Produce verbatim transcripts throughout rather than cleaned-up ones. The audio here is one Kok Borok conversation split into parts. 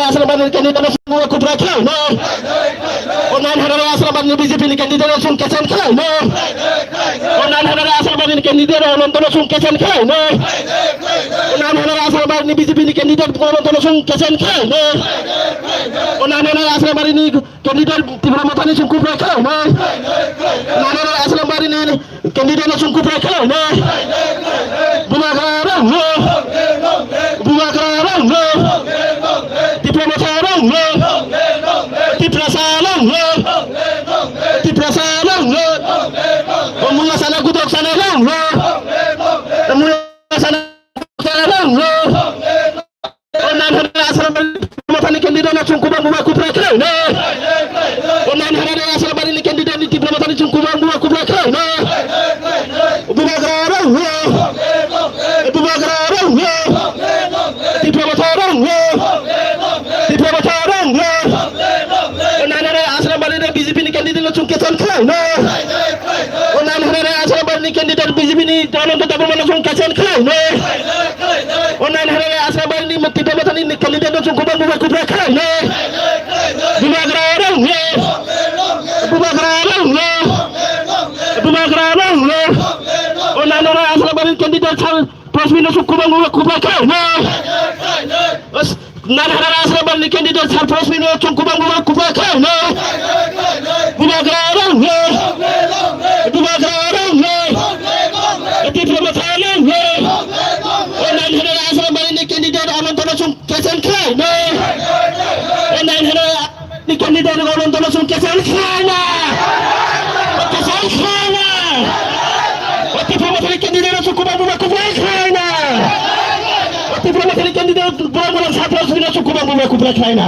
Asrabari ni candidate no chwng kubra khlainai. O nine hundred Asrabari ni B J P ni candidate no chwng cancel khlainai. O nine hundred Asrabari ni candidate no chwng cancel khlainai. O nine hundred Asrabari ni B J P ni candidate no chwng cancel khlainai. O nine hundred Asrabari ni candidate Tipra Motha ni chwng kubra khlainai. Nine hundred Asrabari ni candidate no chwng kubra khlainai. Bubagra rok no. Bubagra rok no. Tipra Motha rok no. Tiprasa rok no. Tiprasa rok no. O mula sana gudok sana rok no. O mula sana gudok sana rok no. O nine hundred Asrabari ni Tipra Motha ni candidate no chwng kubang buba kubra khlainai. O nine hundred Asrabari ni candidate ni Tipra Motha ni chwng kubang buba kubra khlainai. Bubagra rok no. Bubagra rok no. Tipra Motha rok no. Tipra Motha rok no. O nine hundred Asrabari ni B J P ni candidate no chwng cancel khlainai. O nine hundred Asrabari ni candidate B J P ni Ananta Debbarma no chwng cancel khlainai. O nine hundred Asrabari ni Tipra Motha ni candidate no chwng kubang buba kubra khlainai. Bubagra rok no. Bubagra rok no. Bubagra rok no. O nine hundred Asrabari ni candidate sal Prasmino chwng kubang buba kubra khlainai. Nine hundred Asrabari ni candidate sal Prasmino chwng kubang buba kubra khlainai. Bubagra rok no. Bubagra rok no. Tipra Motha rok no. O nine hundred Asrabari ni candidate Ananta no chwng cancel khlainai. O nine hundred ni candidate rok no dono chwng cancel khlaina. Cancel khlaina. O Tipra Motha ni candidate rok chwng kubang buba kubra khlaina. O Tipra Motha ni candidate borok borok satra chwng kubang buba kubra khlaina.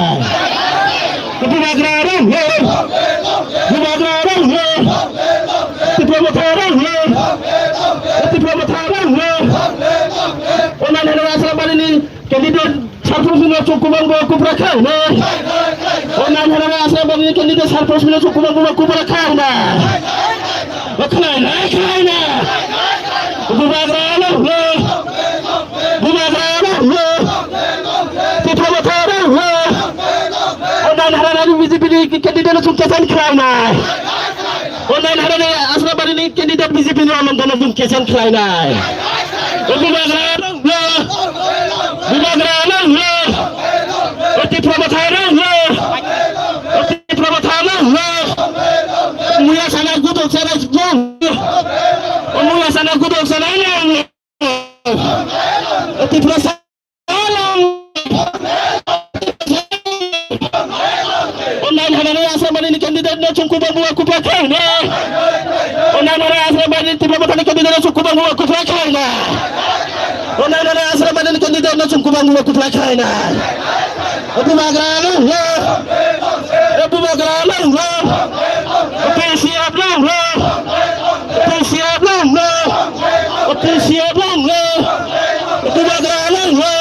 Bubagra rok no. Bubagra rok no. Tipra Motha rok no. Tipra Motha rok no. O nine hundred Asrabari ni candidate Sarpos bini chwng kubang bo kubra khlaina. O nine hundred Asrabari ni candidate Sarpos bini chwng kubang bo kubra khlaina. O khlaina, khlaina. Bubagra no, no. Bubagra no, no. Tipra Motha no, no. O nine hundred B J P ni candidate chwng kesan khlaina. O nine hundred Asrabari ni candidate B J P ni Ananta no chwng kesan khlaina. O Bubagra no, no. Bubagra no, no. O Tipra Motha no, no. O Tipra Motha no, no. Muya sana gudok sana no. O muya sana gudok sana no. O Tipra sa- O nine hundred Asrabari ni candidate no chwng kubang buba kubra khlaina. O nine hundred Asrabari ni Tipra Motha ni candidate no chwng kubang buba kubra khlaina. O nine hundred Asrabari ni candidate no chwng kubang buba kubra khlaina. O Bubagra no, no. O Bubagra no, no. O P C F no, no. O P C F no, no. O P C F no, no. O Bubagra no, no.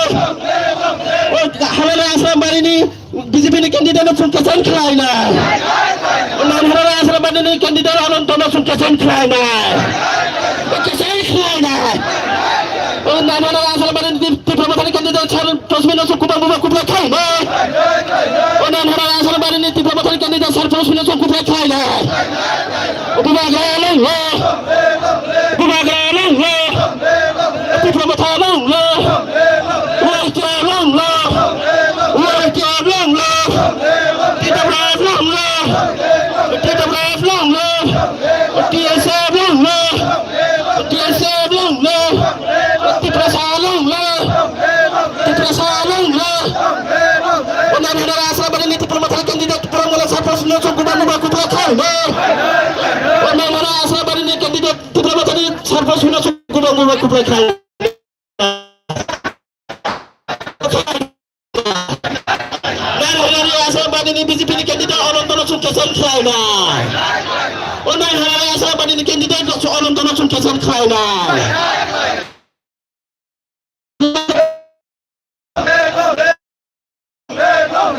O halai Asrabari ni B J P ni candidate no chwng kesan khlaina. O nine hundred Asrabari ni candidate Ananta no chwng kesan khlaina. O kesan khlaina. O nine hundred Asrabari ni Tipra Motha ni candidate Sarpos bini chwng kubang buba kubra khlaina. O nine hundred Asrabari ni Tipra Motha ni candidate Sarpos bini chwng kubra khlaina. O Bubagra no, no. Bubagra no, no. Tipra Motha no, no. Waikya no, no. Waikya no, no. T W F no, no. T W F no, no. T S F no, no. T S F no, no. Tiprasa no, no. Tiprasa no, no. O nine hundred Asrabari ni Tipra Motha candidate Tipra Motha Sarpos bini chwng kubang buba kubra khlaina. O nine hundred Asrabari ni candidate Tipra Motha ni Sarpos bini chwng kubang buba kubra khlaina. Nine hundred Asrabari ni B J P ni candidate Ananta no chwng kesan khlaina. O nine hundred Asrabari ni candidate Ananta no chwng kesan khlaina.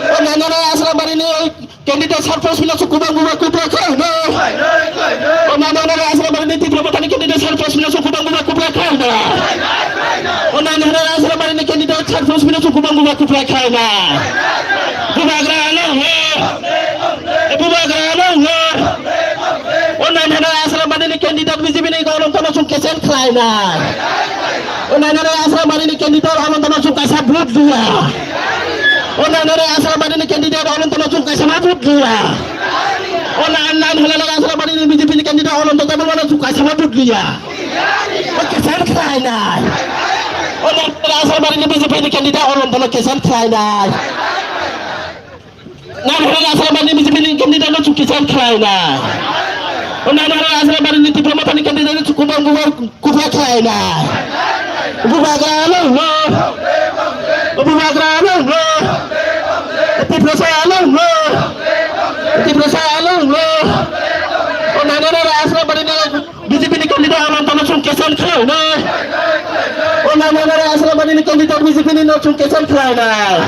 O nine hundred Asrabari ni candidate Sarpos bini chwng kubang buba kubra khlaina. O nine hundred Asrabari ni Tipra Motha ni candidate Sarpos bini chwng kubang buba kubra khlaina. O nine hundred Asrabari ni candidate Sarpos bini chwng kubang buba kubra khlaina. Bubagra no ho. Bubagra no ho. O nine hundred Asra Badi ni candidate B J P ni golom tono chwng cancel khlainai. O nine hundred Asra Badi ni candidate Ananto no chwng kaisa vote diya. O nine hundred Asra Badi ni candidate Ananto no chwng kaisa ma vote diya. O nine hundred Asra Badi ni B J P ni candidate Ananto Debbarma no chwng kaisa ma vote diya. O cancel khlainai. O nine hundred Asra Badi ni B J P ni candidate Ananto no cancel khlainai. Nine hundred Asra Badi ni B J P ni candidate no chwng cancel khlainai. O nine hundred Asra Badi ni Tipra Motha ni candidate no chwng kubang kubang kupra khlainai. Bubagra no no. Bubagra no no. Tiprasa no no. Tiprasa no no. O nine hundred Asra Badi ni B J P ni candidate Ananto no chwng cancel khlainai. O nine hundred Asra Badi ni candidate B J P ni no chwng cancel khlainai.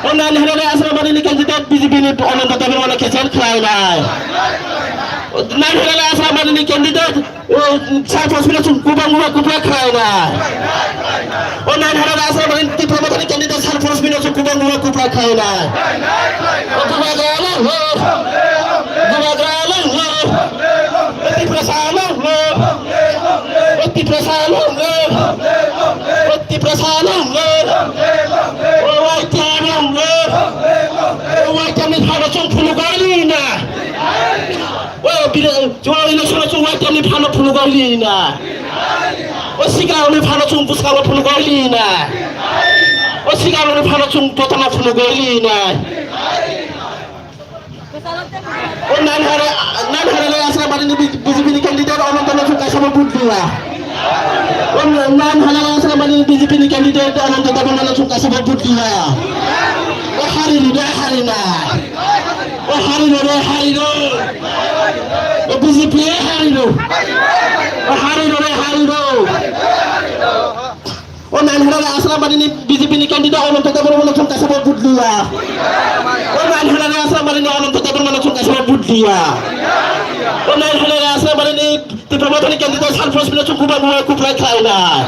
O nine hundred Asra Badi ni candidate B J P ni Ananto Debbarma no cancel khlainai. O nine hundred Asra Badi ni candidate, o, Sarpos bino chwng kubang kubang kupra khlainai. O nine hundred Asra Badi ni Tipra Motha ni candidate Sarpos bino chwng kubang kubang kupra khlainai. O Bubagra no ho. Bubagra no ho. Tiprasa no ho. Tiprasa no ho. Tiprasa no ho. O Y T no ho. O Y T ni phano chwng phunuk gali na. O bira, o election chwng Y T ni phano phunuk gali na. O sikla ni phano chwng bwskango phunuk gali na. O sikla ni phano chwng totana phunuk gali na. O nine hundred, nine hundred Asra Badi ni B J P ni candidate Ananto no chwng kaisa bo vote diya. O nine hundred Asra Badi ni B J P ni candidate Ananto Debbarma no chwng kaisa bo vote diya. O hari ni de hari na. O hari no de hari no. O B J P hari no. O hari no de hari no. O nine hundred Asra Badi ni B J P ni candidate Ananto Debbarma no chwng kaisa bo vote diya. O nine hundred Asra Badi ni Ananto Debbarma no chwng kaisa bo vote diya. O nine hundred Asra Badi ni Tipra Motha ni candidate Sarpos bino chwng kubang kubang kupra khlainai.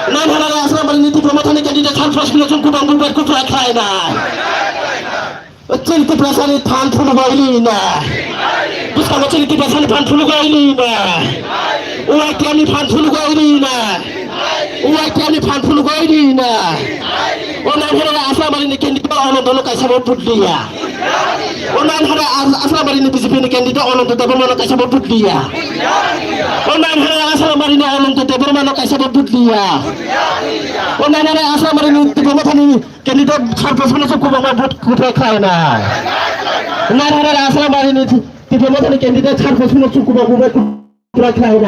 Nine hundred Asra Badi ni Tipra Motha ni candidate Sarpos bino chwng kubang kubang kupra khlainai. Chini Tiprasani phan phunuk gali na. Bwskango chini Tiprasani phan phunuk gali na. O Y T ni phan phunuk gali na. O Y T ni phan phunuk gali na. O nine hundred Asra Badi ni candidate Ananto no kaisa bo vote diya. O nine hundred Asra Badi ni B J P ni candidate Ananto Debbarma no kaisa bo vote diya. O nine hundred Asra Badi ni Ananto Debbarma no kaisa bo vote diya. O nine hundred Asra Badi ni Tipra Motha ni candidate Sarpos bino chwng kubang ma vote kupra khlainai. Nine hundred Asra Badi ni Tipra Motha ni candidate Sarpos bino chwng kubang kubang kupra khlainai.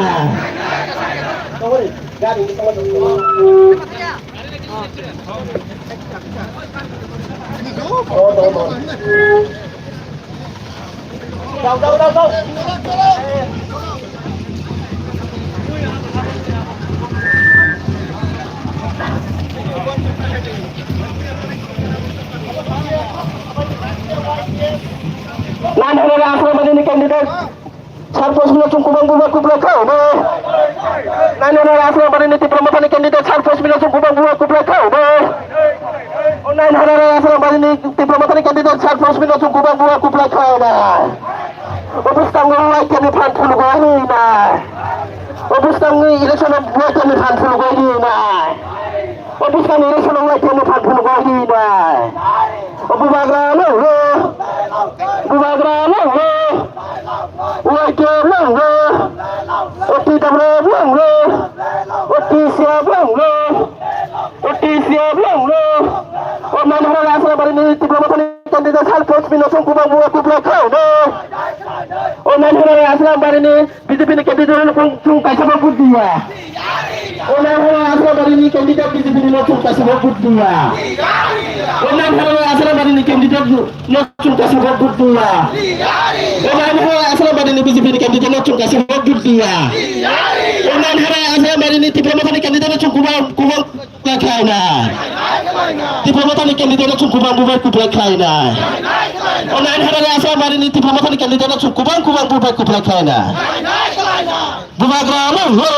Nine hundred Asra Badi ni candidate Sarpos bino chwng kubang kubang kupra khlainai. Nine hundred Asra Badi ni Tipra Motha ni candidate Sarpos bino chwng kubang kubang kupra khlainai. O nine hundred Asra Badi ni Tipra Motha ni candidate Sarpos bino chwng kubang kubang kupra khlainai. O bwskango Y T ni phan phunuk gali na. O bwskango election o Y T ni phan phunuk gali na. O bwskango election o Y T ni phan phunuk gali na. O Bubagra no ho. Bubagra no ho. Y T no ho. O T W no ho. O T C no ho. O T C F lang no. O nine hundred Asra Badi ni Tipra Motha ni candidate Sarpos bino chwng kubang kubang kupra khlainai. O nine hundred Asra Badi ni B J P ni candidate no chwng kaisa bo vote diya. O nine hundred Asra Badi ni candidate B J P ni no chwng kaisa bo vote diya. O nine hundred Asra Badi ni candidate no chwng kaisa bo vote diya. O nine hundred Asra Badi ni B J P ni candidate no chwng kaisa bo vote diya. O nine hundred Asra Badi ni Tipra Motha ni candidate no chwng kubang kubang kupra khlainai. Tipra Motha ni candidate no chwng kubang bubai kupra khlainai. O nine hundred Asra Badi ni Tipra Motha ni candidate no chwng kubang kubang bubai kupra khlainai. Bubagra no ho.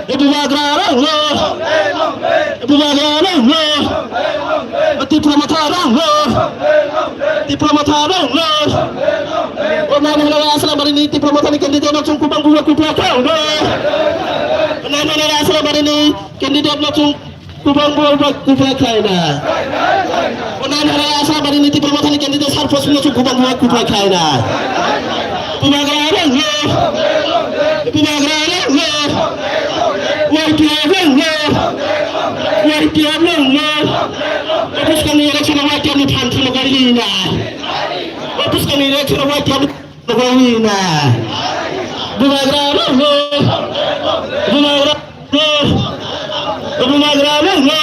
Bubagra no ho. Bubagra no ho. Tipra Motha rang no. Tipra Motha rang no. O nine halala Asrabari ni Tipra Motha ni candidate no chwng kubang buwa kubla khlai no. Nine halala Asrabari ni candidate no chwng kubang buwa kubla khlai na. O nine halala Asrabari ni Tipra Motha ni candidate sar post no chwng kubang buwa kubla khlai na. Bubagra rang no. Bubagra rang no. Y P F rang no. Y P F rang no. Office kami election wa kami phan thilo gari na. Office kami election wa kami gari na. Bubagra rang no. Bubagra rang no. Bubagra rang no.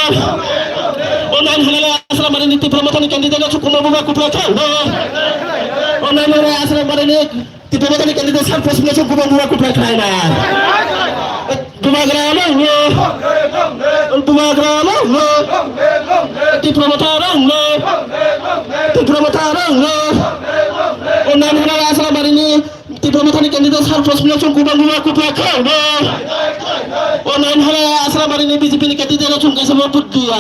O nine halala Asrabari ni Tipra Motha ni candidate no chwng kubang buwa kubla khlai no. O nine halala Asrabari ni Tipra Motha ni candidate sar post no chwng kubang buwa kubla khlai na. Bubagra rang no. Bubagra rang no. Tipra Motha rang no. Tipra Motha rang no. O nine halala Asrabari ni Tipra Motha ni candidate sar post no chwng kubang buwa kubla khlai no. O nine halala Asrabari ni B J P ni candidate no chwng kaisa bo vote diya.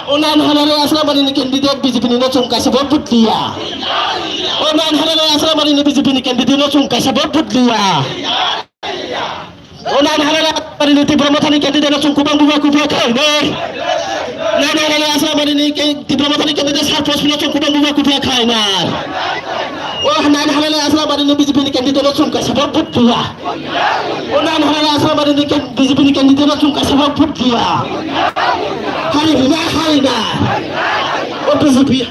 O nine halala Asrabari ni candidate B J P ni no chwng kaisa bo vote diya. O nine halala Asrabari ni B J P ni candidate no chwng kaisa bo vote diya. O nine halala Asrabari ni Tipra Motha ni candidate no chwng kubang buwa kubla khlai no. Nine halala Asrabari ni ke-, Tipra Motha ni candidate sar post no chwng kubang buwa kubla khlai na. O nine halala Asrabari ni B J P ni candidate no chwng kaisa bo vote diya. O nine halala Asrabari ni ke-, B J P ni candidate no chwng kaisa bo vote diya. Hari na, hari na. O B J P.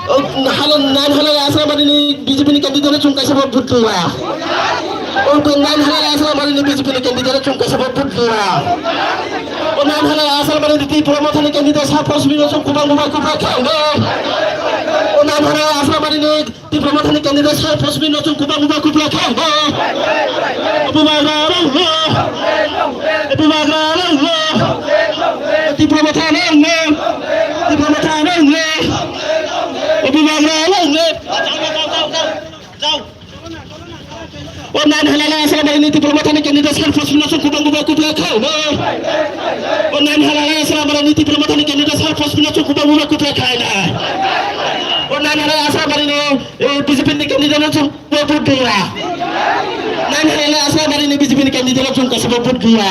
O hala nine halala Asrabari ni B J P ni candidate no chwng kaisa bo vote diya. O nine halala Asrabari ni B J P ni candidate no chwng kaisa bo vote diya. O nine halala Asrabari ni Tipra Motha ni candidate sar post no chwng kubang buwa kubla khlai no. O nine halala Asrabari ni Tipra Motha ni candidate sar post no chwng kubang buwa kubla khlai no. Bubagra rang no. Bubagra rang no. Tipra Motha rang no. Tipra Motha rang no. Bubagra rang no. O nine halala Asrabari ni Tipra Motha ni candidate sar post no chwng kubang buwa kubla khlai no. O nine halala Asrabari ni Tipra Motha ni candidate sar post no chwng kubang buwa kubla khlai na. O nine halala Asrabari ni, eh, B J P ni candidate no chwng vote diya. Nine halala Asrabari ni B J P ni candidate no chwng kaisa bo vote diya.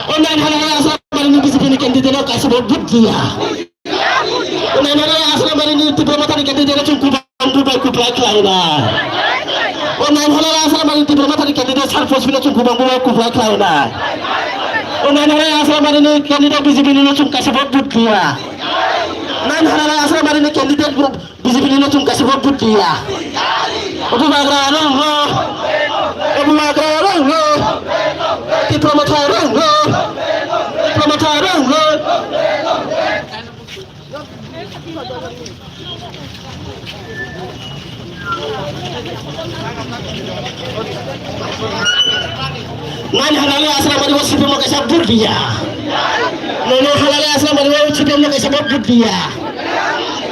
O nine halala Asrabari ni B J P ni candidate no kaisa bo vote diya. O nine halala Asrabari ni Tipra Motha ni candidate no chwng kubang buwa kubla khlai na. O nine halala Asrabari ni Tipra Motha ni candidate sar post no chwng kubang buwa kubla khlai na. O nine halala Asrabari ni candidate B J P ni no chwng kaisa bo vote diya. Nine halala Asrabari ni candidate B J P ni no chwng kaisa bo vote diya. Bubagra rang no. Bubagra rang no. Tipra Motha rang no. Tipra Motha rang no. Nine halala Asrabari bo C P M no kaisa vote diya. Nine halala Asrabari bo C P M no kaisa vote diya.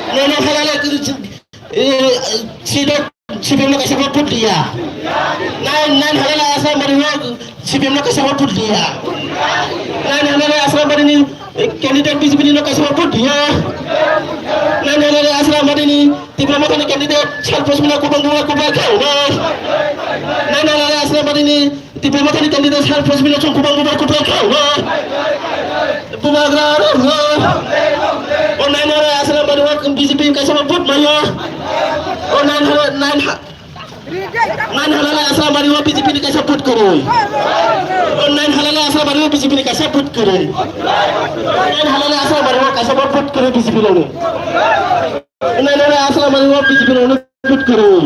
Nine halala, eh, sino C P M no kaisa bo vote diya. Nine, nine halala Asrabari bo C P M no kaisa bo vote diya. Nine halala Asrabari ni, eh, candidate B J P ni no kaisa bo vote diya. Nine halala Asrabari ni Tipra Motha ni candidate sar post no kubang buwa kubla khlai no. Nine halala Asrabari ni Tipra Motha ni candidate sar post no chwng kubang buwa kubla khlai no. Bubagra rang no. O nine halala Asrabari bo B J P kaisa bo vote maya. O nine halala, nine ha-, nine halala Asrabari bo B J P ni kaisa vote kwrwi. O nine halala Asrabari bo B J P ni kaisa vote kwrwi. Nine halala Asrabari bo kaisa bo vote kwrwi B J P rok ni. Nine halala Asrabari bo B J P rok ni vote kwrwi.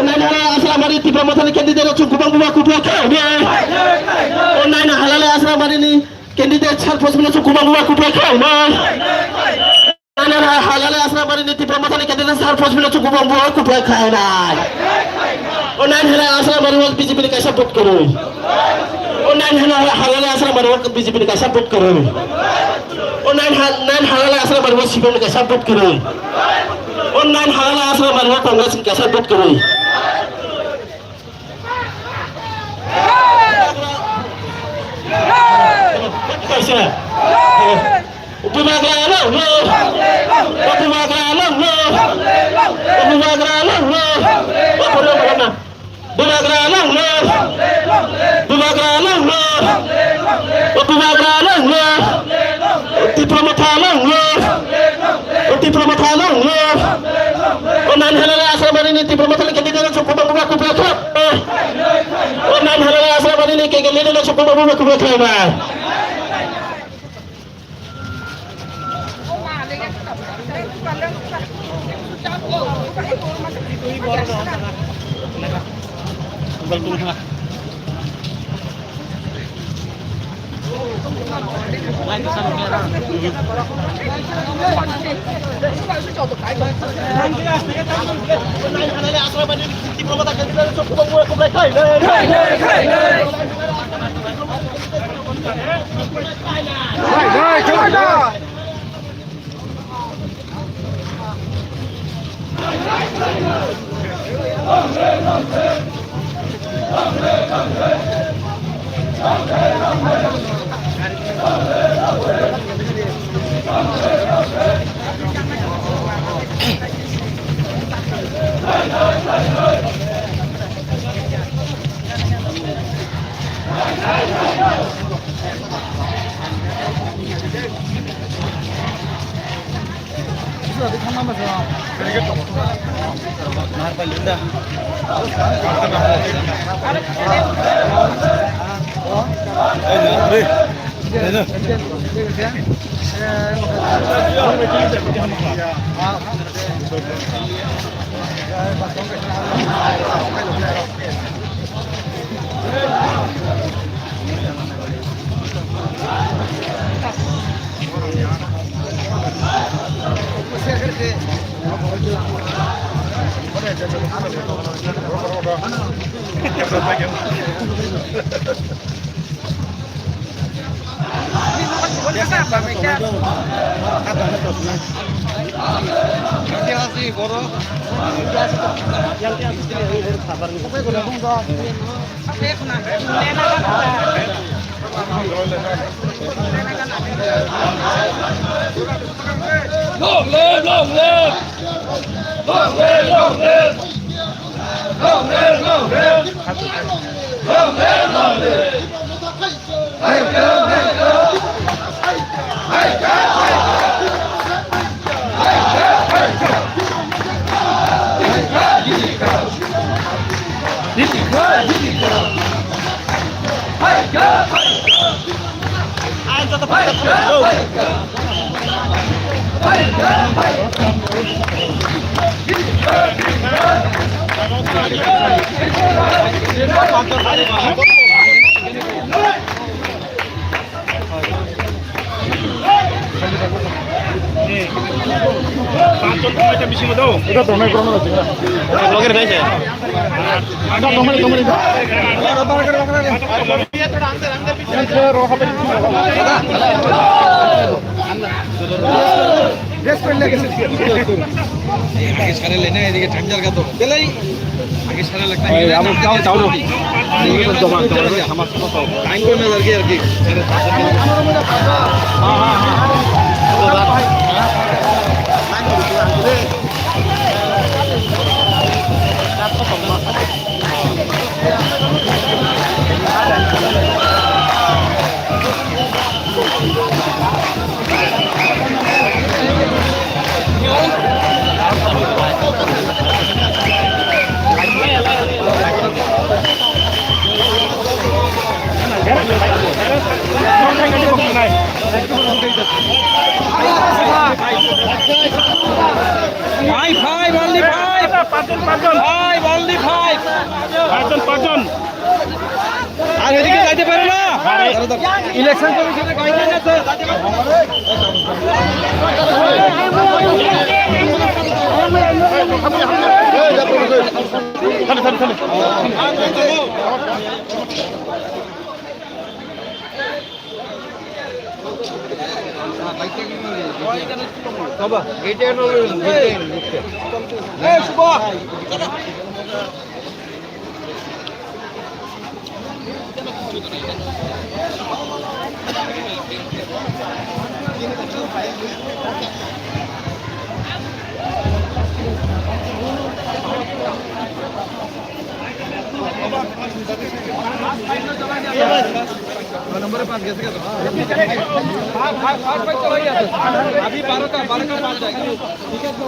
Nine halala Asrabari Tipra Motha ni candidate rok chwng kubang buwa kubla khlai no. O nine halala Asrabari ni candidate sar post no chwng kubang buwa kubla khlai no. Nine halala Asrabari ni Tipra Motha ni candidate sar post no chwng kubang buwa kubla khlai na. O nine halala Asrabari bo B J P ni kaisa vote kwrwi. O nine halala Asrabari bo B J P ni kaisa vote kwrwi. O nine ha-, nine halala Asrabari bo C P M ni kaisa vote kwrwi. O nine halala Asrabari bo Congress ni kaisa vote kwrwi. Kaisa. Bubagra long no. Bubagra long no. Bubagra long no. Bubagra long no. Bubagra long no. Bubagra long no. Tipra Motha long no. Tipra Motha long no. O nan halala asra bani ni Tipra Motha ni candidate chukuma buba kubla khlai. O nan halala asra bani ni candidate chukuma buba kubla khlai ba. Long live, long live! Long live, long live! Long live, long live! Long live, long live! Panchon koma ta bisingo do. Ito to, may promo na. Vlogger kaise? Ito to, may, to, may. Dress code লাগে। আগে সারে লেনা, এদিকে ঠান্ডার গাতো। বেলাই। আগে সারে লেনা। এই, আমুক চাও, চাও না। এই, জমা, জমা, আমার সব চাও। টাইম করে না, আর কি, আর কি। হ্যাঁ, হ্যাঁ, হ্যাঁ। Five, five, only five. Five, only five. পাঁচজন, পাঁচজন। আর এদিকে যাইতে পারে না। ইলেকশন কমিশনের গাইডলাইন আছে। नंबर पाँच कैसे कहता हूँ? हाँ, हाँ, पाँच, पाँच चला गया था। अभी बारह का, बारह का पाँच जाएगा। ठीक है, तो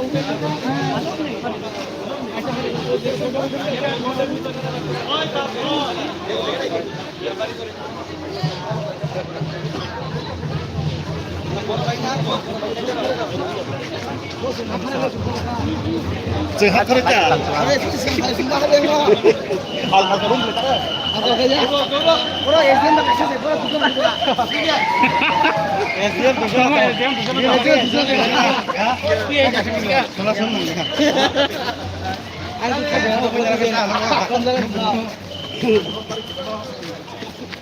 Chwng ha khoro kha.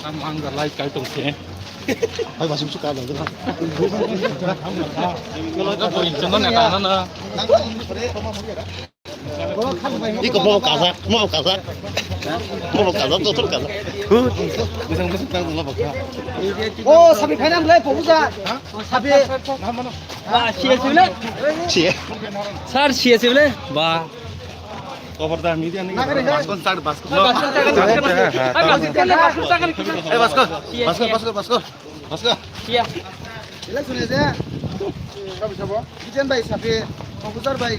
Ang ang da lai kai tong se. Hai, masuk suka ada. Kalau itu poin, cuman ya, karena na. Iko mau kazak, mau kazak. Mau kazak, tuh, tuh kazak. Huh? Bisa, bisa, tahu, mau kazak. Oh, sabi phainang le, pobuja. Sabi. Ba, siya sibile. Siya. Sir, siya sibile. Ba. Khobor da, media ni. Baskon sir, baskon. Baskon sir. Baskon sir. Eh, baskon. Baskon, baskon, baskon. Baskon. Siya. Election ese. Sabo, sabo. Bijen bhai, sapi. Komputer bhai.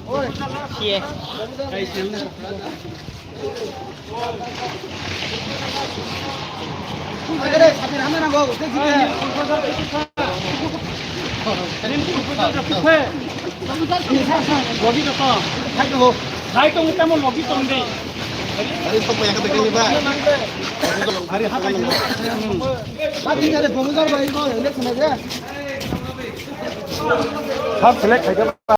Oi. Siya. Hap select khai.